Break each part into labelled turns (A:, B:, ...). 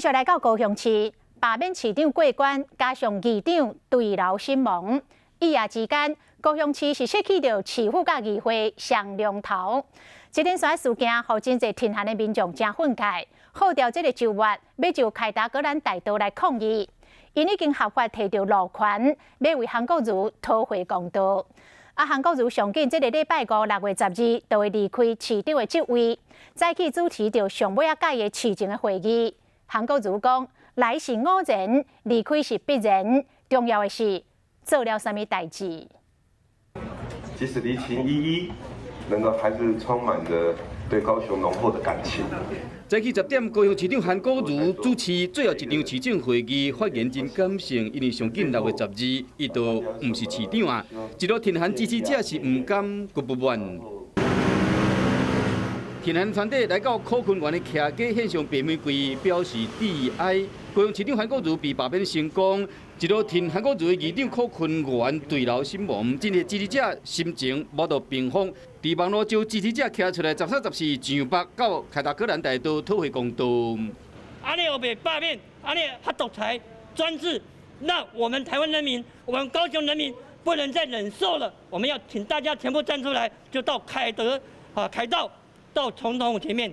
A: 續來到高雄市，罷免市長過關，加上議長墜樓身亡，一夜之間，高雄市是失去著市府佮議會雙龍頭。這連串事件，予真濟挺韓的民眾誠憤慨，號召這个週末欲就凱達格蘭大道來抗議。𪜶已經合法提著路權，欲為韓國瑜討回公道。啊，韓國瑜上緊這个禮拜五6月12就會離開市長的職位，再去主持著上尾仔屆的市政的會議。韓國瑜講，來是偶然，離開是必然，重要的是做了啥物代誌。
B: 即使離情依依，難道還是充滿着對高雄濃厚的感情。
C: 早起10點，高雄市長韓國瑜主持最後一場市政會議，發言真感性，因為上緊6月12，伊就毋是市長啊。一路挺韓支持者是毋甘，閣不滿。挺韓團體來到柯坤元的徛家獻上白玫瑰，表示致哀。高雄市長韓國瑜被罷免成功，一路挺韓國瑜的議長柯坤元墜樓身亡，真濟支持者心情無法平復。佇網路將支持者徛出來13、14上北到凱達格蘭大道討回公道。
D: 按呢予罷免，按呢較獨裁專制，那我們台灣人民，我們高雄人民不能再忍受了。我們要請大家全部站出來，就到凱德啊凱道到總統府前面，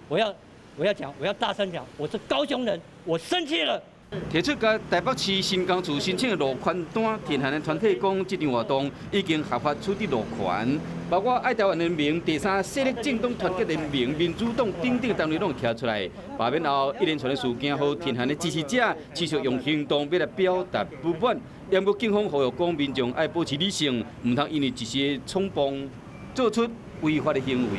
D: 我要講，我要大聲講，我是高雄人，我生氣了。
C: 提出共台北市新工處申請的路權單，挺韓的團體講，這場活動已經合法取得路權，包括愛台灣聯盟、第三勢力政黨團結聯盟、民主黨等等單位攏徛出來。罷免後一連串的事件，予挺韓的支持者持續用行動欲來表達不滿。不過警方呼籲講，民眾愛保持理性，毋通因為一時衝動做出違法的行為。